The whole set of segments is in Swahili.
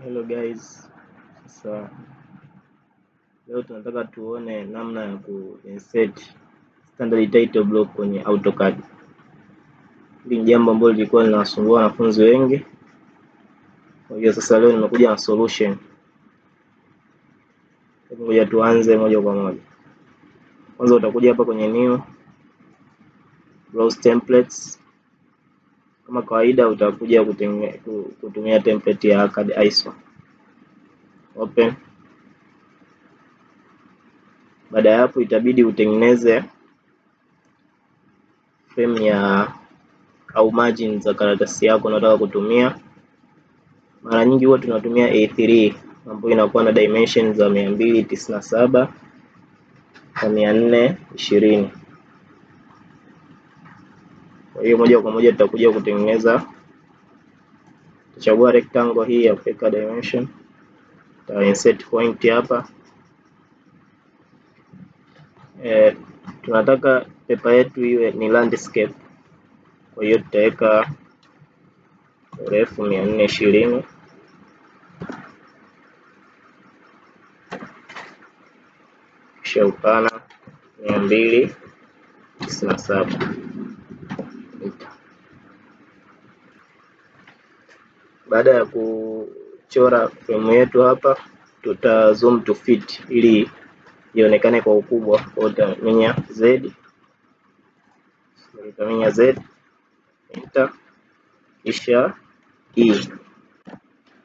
Hello guys, sasa leo tunataka tuone namna ya ku insert standard title block kwenye AutoCAD. Hili ni jambo ambalo lilikuwa linawasumbua wanafunzi wengi. Kwa hiyo sasa leo nimekuja na solution. Ngoja tuanze moja kwa moja. Kwanza utakuja hapa kwenye new, browse templates. Kama kawaida utakuja kutumia template ya CAD ISO. Open. Baada ya hapo itabidi utengeneze frame ya au margin za karatasi yako unataka kutumia. Mara nyingi huwa tunatumia A3 ambayo inakuwa na dimension za 297 na 420. Kwa hiyo moja kwa moja tutakuja kutengeneza, tutachagua rectangle hii ya kuweka dimension, tuta insert point hapa. Tunataka paper yetu iwe ni landscape, kwa hiyo tutaweka urefu 420 kisha upana 297 mita. Baada ya kuchora frame yetu hapa, tuta zoom to fit ili ionekane kwa ukubwa. Kwa hiyo utaminya Z, utaminya Z, enter, kisha E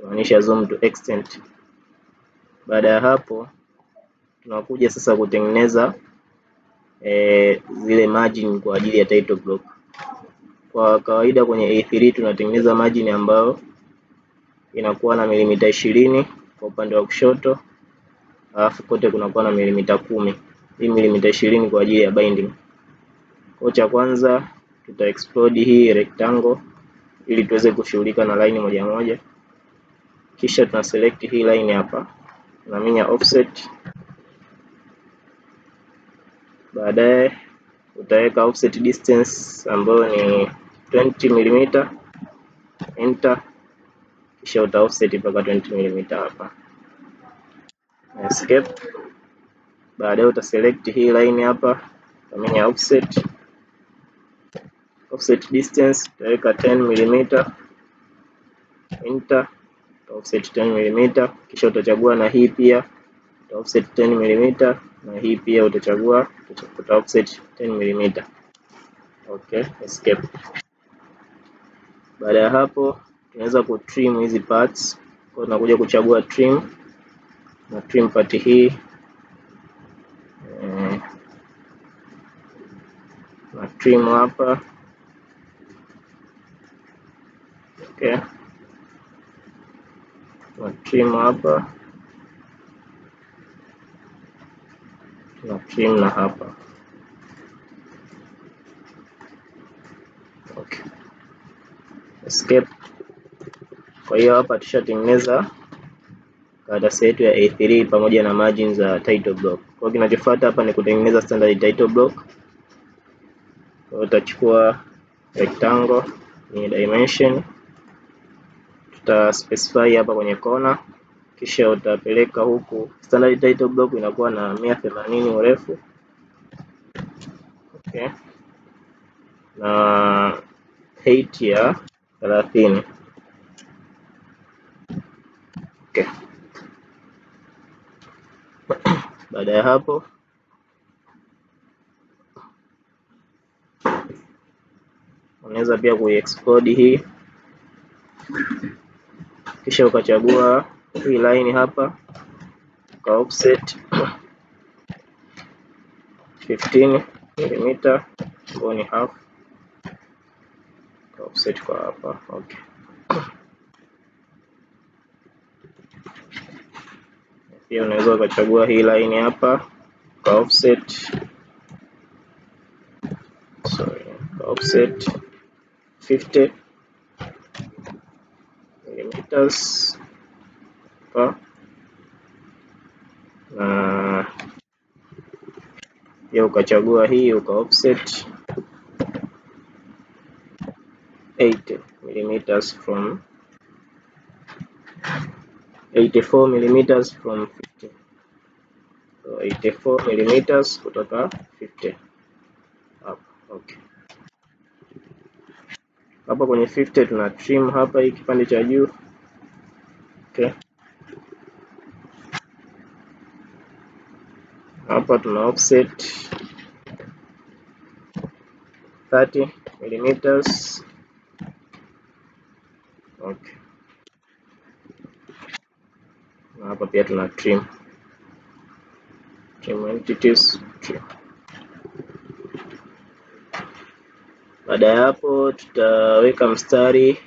kumaanisha zoom to extent. Baada ya hapo tunakuja sasa kutengeneza zile margin kwa ajili ya title block. Kwa kawaida kwenye A3 tunatengeneza margin ambayo inakuwa na milimita 20 kwa upande wa kushoto, alafu kote kunakuwa na milimita 10. Hii milimita 20 kwa ajili ya binding. Kwa cha kwanza tuta explode hii rectangle ili tuweze kushughulika na line moja moja. Kisha tuna select hii line hapa, tunaminya offset. Baadaye utaweka offset distance ambayo ni 20 mm, enter, kisha uta offset mpaka 20 mm hapa, escape. Baadaye uta select hii line hapa, utaminya offset, offset distance utaweka 10 mm, enter, uta offset 10 mm, kisha utachagua na hii pia uta offset 10 mm, na hii pia utachagua uta offset 10 mm. Okay, escape. Baada ya hapo tunaweza ku trim hizi parts. Kwa tunakuja kuchagua trim na trim part hii na trim hapa. Okay, na trim hapa na trim na hapa. Okay, escape. Kwa hiyo hapa tushatengeneza karatasi yetu ya A3 pamoja na margin za title block. Kwa hiyo kinachofuata hapa ni kutengeneza standard title block. Kwa hiyo utachukua rectangle ni dimension, tuta specify hapa kwenye kona, kisha utapeleka huku. Standard title block inakuwa na 180 urefu. Okay, na height ya 30. Okay. Baada ya hapo unaweza pia kuiexplode hii, kisha ukachagua hii line hapa uka offset 15 mm ambayo ni half, uka offset kwa hapa. Okay, pia unaweza ukachagua hii line hapa uka offset, sorry, uka offset 50 millimeters hapa, na pia ukachagua hii uka offset 80 millimeters from 84 millimeters from 50. So 84 millimeters kutoka 50 hapa. Okay, hapa kwenye 50 tuna trim hapa hii kipande cha juu. Okay, hapa tuna offset 30 millimeters. Okay, na hapa pia tuna trim entities trim. Baada ya hapo tutaweka mstari,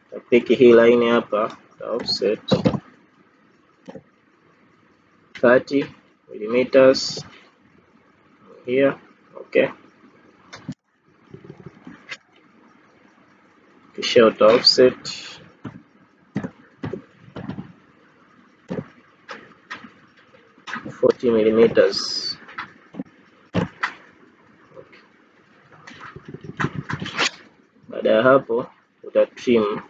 tutapiki hii line hapa, tuta offset 30 millimeters here. Okay, kisha uta offset 40 millimeters. Okay. Baada ya hapo uta trim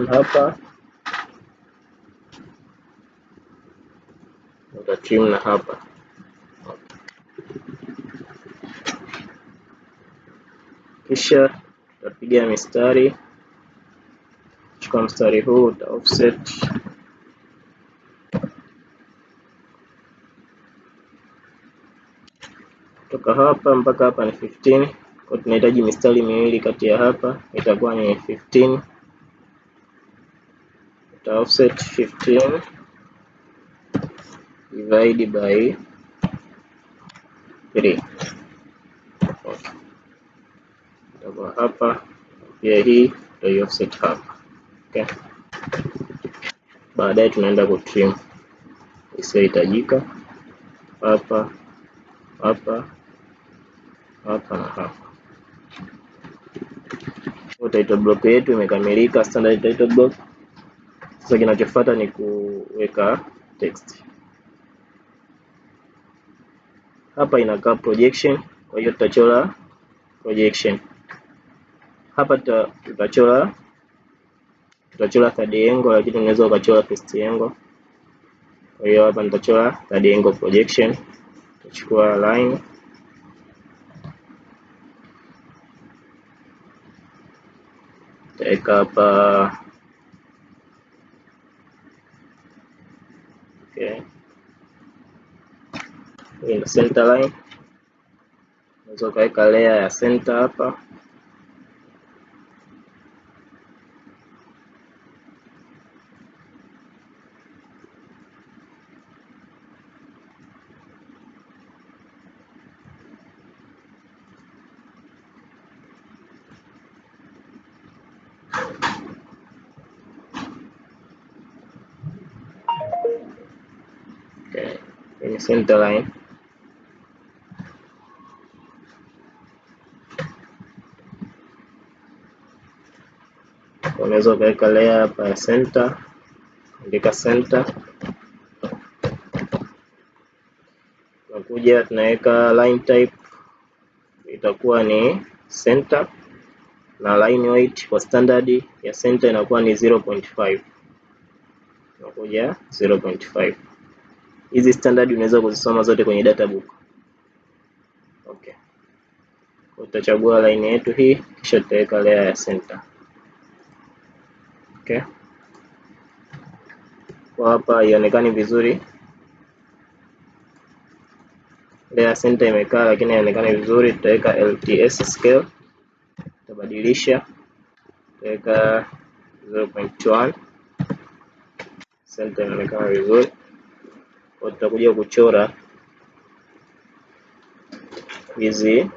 hapa, uta trim na hapa. Okay. Kisha tutapiga mistari, chukua mstari huu uta offset kutoka hapa mpaka hapa ni 15. Kwa tunahitaji mistari miwili kati ya hapa, itakuwa ni 15. Uta offset 15 divide by 3. Okay. Itakuwa hapa pia, hii tutai offset hapa. Okay. Baadaye tunaenda ku trim isiyohitajika hapa hapa hapa na hapa. Kwa title block yetu imekamilika, standard title block. Sasa kinachofuata ni kuweka text. Hapa inakaa projection, kwa hiyo tutachora projection. Hapa tutachora third angle, lakini unaweza ukachora first angle. Kwa hiyo hapa nitachora third angle projection. Tutachukua line tutaweka hapa. Okay, hii ni center line. Unaweza ukaweka layer ya center hapa. Okay, hii ni center line. Unaweza ukaweka layer hapa ya center, andika center. Tunakuja tunaweka line type itakuwa ni center, na line weight kwa standard ya center inakuwa ni 0.5. Tunakuja 0.5. Hizi standard unaweza kuzisoma zote kwenye data book. Okay. Utachagua line yetu hii kisha tutaweka layer ya center. Okay. Kwa hapa haionekani vizuri. Layer center imekaa lakini haionekani vizuri. Tutaweka LTS scale. Tutabadilisha. Tutaweka 0.1. Center inaonekana vizuri. Kwa tutakuja kuchora hizi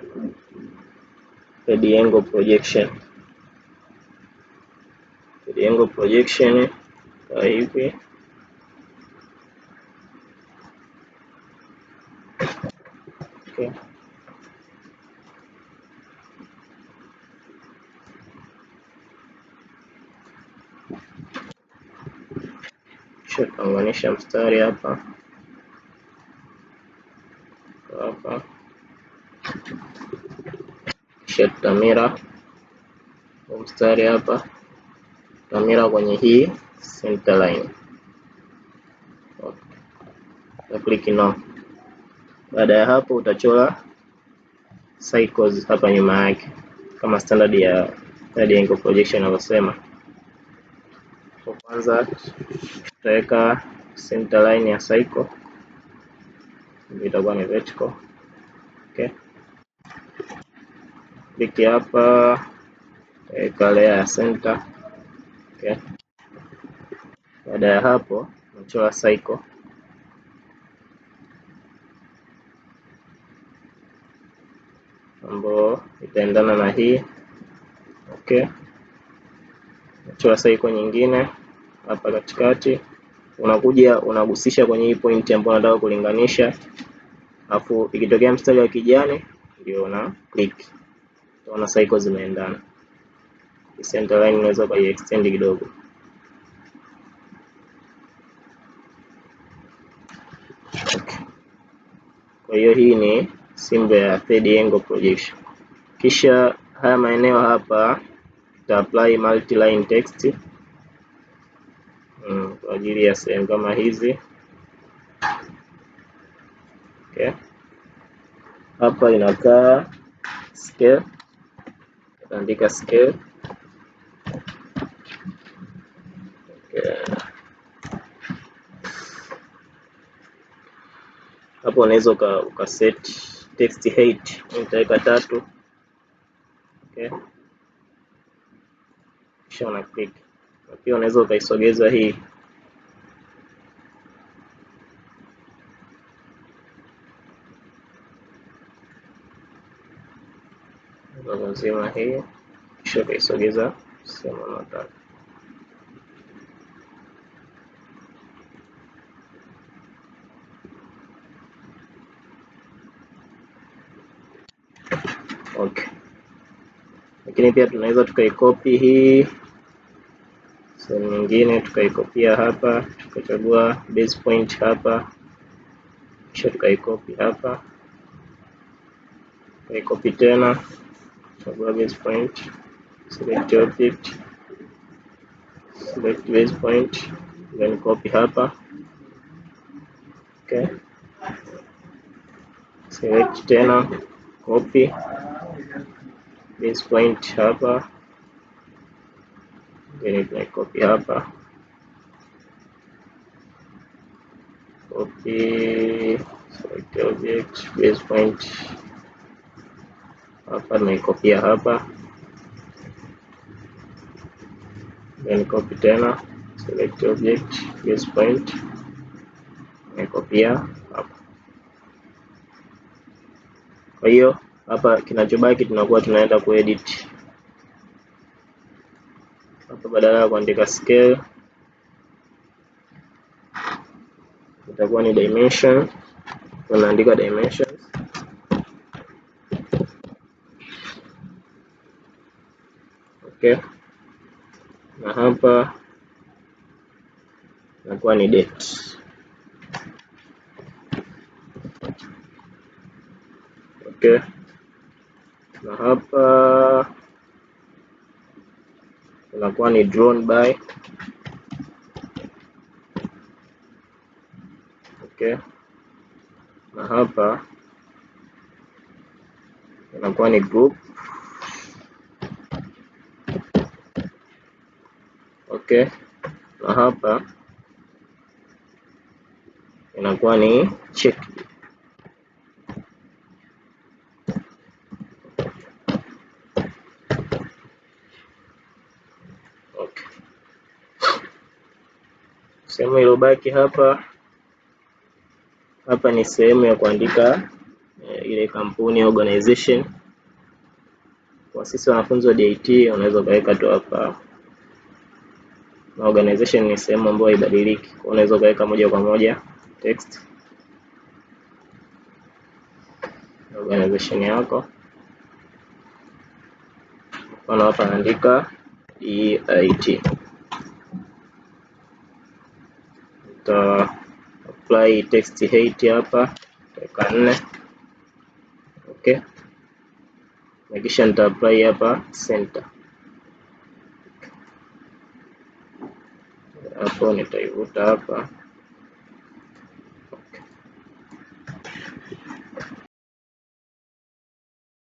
third angle projection. Third angle projection kwa hivi. Okay. Kisha tutaunganisha mstari hapa hapa. Kisha tutamira mstari hapa, tutamira kwenye hii center line. Okay. Click no. Baada ya hapo utachora cycles hapa nyuma yake kama standard ya third angle projection inavyosema. Kwa kwanza tutaweka center line ya cycle, itakuwa ni vertical. Okay. Click hapa, tutaweka layer ya center. Okay. Baada ya hapo unachora cycle ambayo itaendana na hii. Okay. Nachora cycle nyingine hapa katikati, unakuja unagusisha kwenye hii point ambayo unataka kulinganisha, alafu ikitokea mstari wa kijani ndio una click, utaona cycle zimeendana. Center line unaweza kai extend kidogo. Okay. Kwa hiyo hii ni symbol ya third angle projection. Kisha haya maeneo hapa tuta apply multi line text kwa ajili ya sehemu kama hizi. Okay. Hapa inakaa scale, utaandika scale. Okay. Hapo unaweza uka set text height, nitaweka 3. Okay. Kisha una click. Na pia unaweza ukaisogeza hii nzima hii, kisha ukaisogeza sehemu unayotaka. Okay. Lakini pia tunaweza tukaikopi hii sehemu nyingine, tukaikopia hapa, tukachagua base point hapa, kisha tukaikopi hapa, tukaikopi tena, chagua base point, select object, select base point, then copy hapa. Okay. Select tena, copy base point hapa, then tunaicopy hapa, copy, select object, base point hapa, tunaikopia hapa, then copy tena, select object, base point, tunaikopia hapa. Kwa hiyo hapa kinachobaki tunakuwa tunaenda kuedit hapa, badala ya kuandika scale itakuwa ni dimension, tunaandika dimensions. Okay. Na hapa inakuwa ni date. Okay. Na hapa inakuwa ni drawn by. Okay. Na hapa inakuwa ni group. Okay. Na hapa inakuwa ni check. Okay. Sehemu iliyobaki hapa, hapa ni sehemu ya kuandika ile kampuni organization. Kwa sisi wanafunzi wa DIT unaweza ukaweka tu hapa, na organization ni sehemu ambayo haibadiliki, unaweza ukaweka moja kwa moja text organization yako. Mfano hapa naandika DIT, nita apply text height hapa, nitaweka 4. Okay. Na kisha nita apply hapa center. Hapo nitaivuta hapa.